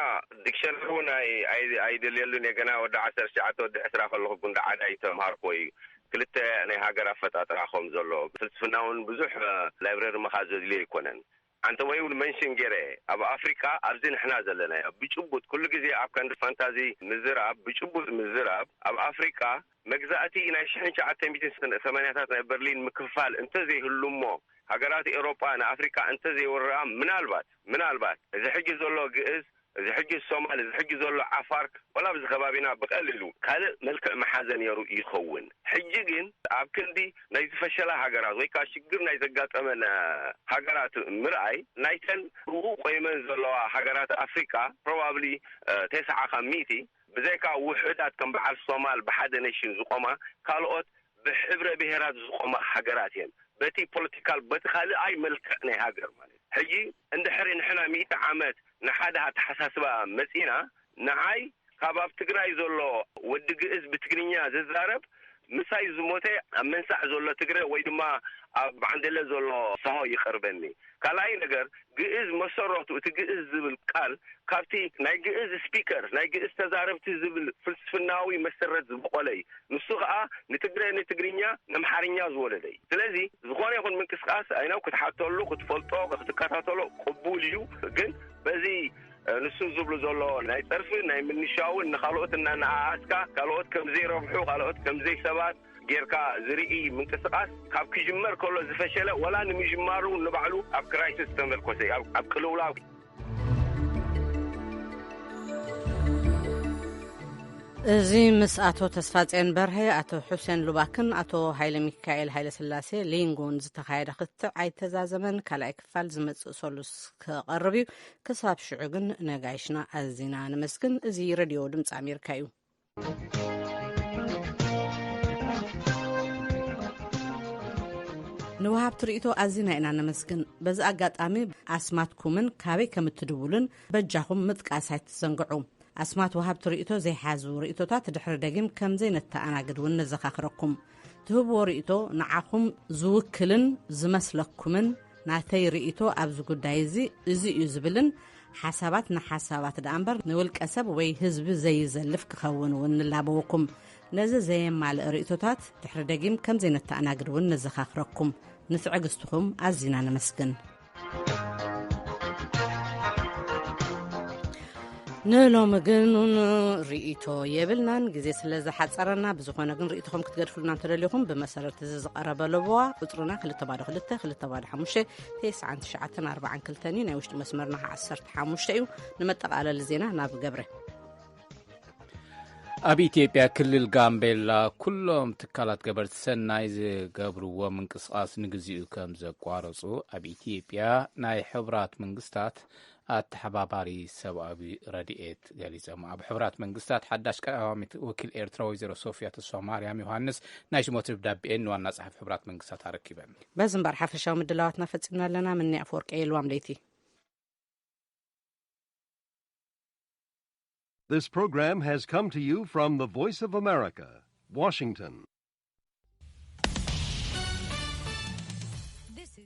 ዲክሸነሪ እውን ኣይ-፣ ኣይ-፣ ኣይደልየሉን እየ። ገና ወዲ ዓሰርተ ትሽዓተ፣ ወዲ ዕስራ ከለኹ ጉንዲ ዓዳ ይተምሃርኮ እዩ። ክልተ ናይ ሃገር ኣፈጣጥራ ከም ዘሎ፣ ፍልስፍና እውን ብዙሕ፣ እ፣ ላይብረሪ ምኻድ ዘድልዮ ኣይኮነን። ኣንተ ወይ እውን መንሽን ገይረ፣ ኣብ ኣፍሪቃ ኣብዚ ንሕና ዘለናዮ ብጭቡጥ ኩሉ ግዜ ኣብ ከንዲ ፋንታዚ ምዝራብ፣ ብጭቡጥ ምዝራብ፣ ኣብ ኣፍሪቃ መግዛእቲ ናይ ሽሕን ትሽዓተ ሚእትን ሰማንያታት ናይ በርሊን ምክፍፋል እንተዘይህሉ እሞ፣ ሃገራት ኤውሮጳ ንኣፍሪቃ እንተዘይወርራ፣ ምናልባት፣ ምናልባት እዚ ሕጂ ዘሎ ግእዝ፣ እዚ ሕጂ ሶማል፣ እዚ ሕጂ ዘሎ ዓፋር፣ ወላ ኣብዚ ከባቢና ብቐሊሉ ካልእ መልክዕ መሓዘ ነይሩ ይኸውን። ሕጂ ግን ኣብ ክንዲ ናይ ዝፈሸላ ሃገራት ወይ ከዓ ሽግር ናይ ዘጋጠመን፣ እ፣ ሃገራት ምርኣይ፣ ናይተን ብኡ ቆይመን ዘለዋ ሃገራት ኣፍሪቃ ፕሮባብሊ፣ እ፣ ተስዓ ካብ ሚእቲ ብዘይካ ውሑዳት ከም በዓል ሶማል ብሓደ ኔሽን ዝቆማ፣ ካልኦት ብሕብረ ብሄራት ዝቆማ ሃገራት እየን። በቲ ፖለቲካል፣ በቲ ካልኣይ መልክዕ ናይ ሃገር ማለት እዩ። ሕጂ እንድሕሪ ንሕና ሚእቲ ዓመት ንሓደ ኣተሓሳስባ መጺና፣ ንዓይ ካብ ኣብ ትግራይ ዘሎ ወዲ ግእዝ ብትግርኛ ዝዛረብ ምሳይ ዝሞተ ኣብ መንሳዕ ዘሎ ትግረ ወይ ድማ ኣብ ባዕንደለ ዘሎ ሳሆ ይቐርበኒ። ካልኣይ ነገር፣ ግእዝ መሰረቱ፣ እቲ ግእዝ ዝብል ቃል ካብቲ ናይ ግእዝ ስፒከር፣ ናይ ግእዝ ተዛረብቲ ዝብል ፍልስፍናዊ መሰረት ዝበቖለ እዩ። ንሱ ኸኣ ንትግረ፣ ንትግርኛ፣ ንኣምሓርኛ ዝወለደ እዩ። ስለዚ ዝኾነ ይኹን ምንቅስቃስ፣ ኣይነው ክትሓተሉ፣ ክትፈልጦ፣ ክትከታተሎ ቅቡል እዩ። ግን በዚ፣ እ፣ ንሱ ዝብሉ ዘሎ ናይ ጸርፊ፣ ናይ ምንሻውን ንኻልኦት እናነኣኣስካ፣ ካልኦት ከም ዘይረብሑ፣ ካልኦት ከም ዘይሰባት ጌርካ ዝርኢ ምንቅስቃስ፣ ካብ ክጅመር ከሎ ዝፈሸለ፣ ወላ ንምጅማሩ ንባዕሉ ኣብ ክራይሲስ ተመርኮሰ፣ ኣብ፣ ኣብ ቅልውላው። እዚ ምስ ኣቶ ተስፋጽዮን በርሀ፣ ኣቶ ሑሴን ሉባክን ኣቶ ሃይለ ሚካኤል ሃይለ ስላሴ ሊንጎን ዝተኻየደ ክትዕ ኣይተዛዘመን። ካልኣይ ክፋል ዝመጽእ ሰሉስ ክቐርብ እዩ። ክሳብ ሽዑ ግን ነጋይሽና ኣዚና ነመስግን። እዚ ሬድዮ ድምፂ ኣሜሪካ እዩ። ንወሃብቲ ርእይቶ ኣዚና ኢና ነመስግን። በዚ ኣጋጣሚ ኣስማትኩምን ካበይ ከም እትድውሉን በጃኹም ምጥቃስ ኣይትዘንግዑ። ኣስማት ወሃብቲ ርእይቶ ዘይሓዙ ርእይቶታት ድሕሪ ደጊም ከም ዘይነተኣናግድ እውን ነዘኻኽረኩም። ትህብዎ ርእይቶ ንዓኹም ዝውክልን ዝመስለኩምን፣ ናተይ ርእይቶ ኣብዚ ጉዳይ እዚ እዚ እዩ ዝብልን ሓሳባት ንሓሳባት ደኣ እምበር ንውልቀ ሰብ ወይ ህዝቢ ዘይዘልፍ ክኸውን እውን ንላበወኩም። ነዚ ዘየማልእ ርእይቶታት ድሕሪ ደጊም ከም ዘይነተኣናግድ እውን ነዘኻኽረኩም። ንትዕግስትኹም ኣዚና ነመስግን። ንሎሚ ግን ርእይቶ የብልናን፣ ግዜ ስለ ዝሓጸረና። ብዝኾነ ግን ርእይቶኹም ክትገድፉልና እንተደሊኹም፣ ብመሰረት እዚ ዝቐረበ ለበዋ፣ ቁጽርና ክልተ ባዶ ክልተ፣ ክልተ ባዶ ሓሙሽተ፣ ተስዓን ትሽዓተን ኣርባዓን ክልተን እዩ። ናይ ውሽጢ መስመርና ዓሰርተ ሓሙሽተ እዩ። ንመጠቓለሊ ዜና ናብ ገብረ። ኣብ ኢትዮጵያ ክልል ጋምቤላ ኩሎም ትካላት ገበርቲ ሰናይ ዝገብርዎ ምንቅስቓስ ንግዚኡ ከም ዘቋረጹ ኣብ ኢትዮጵያ ናይ ሕቡራት መንግስታት ኣተሓባባሪ ሰብኣዊ ረድኤት ገሊጾም። ኣብ ሕቡራት መንግስታት ሓዳሽ ቀዳማዊት ወኪል ኤርትራ ወይዘሮ ሶፊያ ተስፋ ማርያም ዮሃንስ ናይ ሽሞት ደብዳቤኤን ንዋና ጸሓፊ ሕቡራት መንግስታት ኣረኪበን። በዚ እምበር ሓፈሻዊ ምድላዋትና ፈጺምና ኣለና። ምኒ ኣፈወርቂ የልዋም ለይቲ። This program has come to you from the Voice of America, Washington.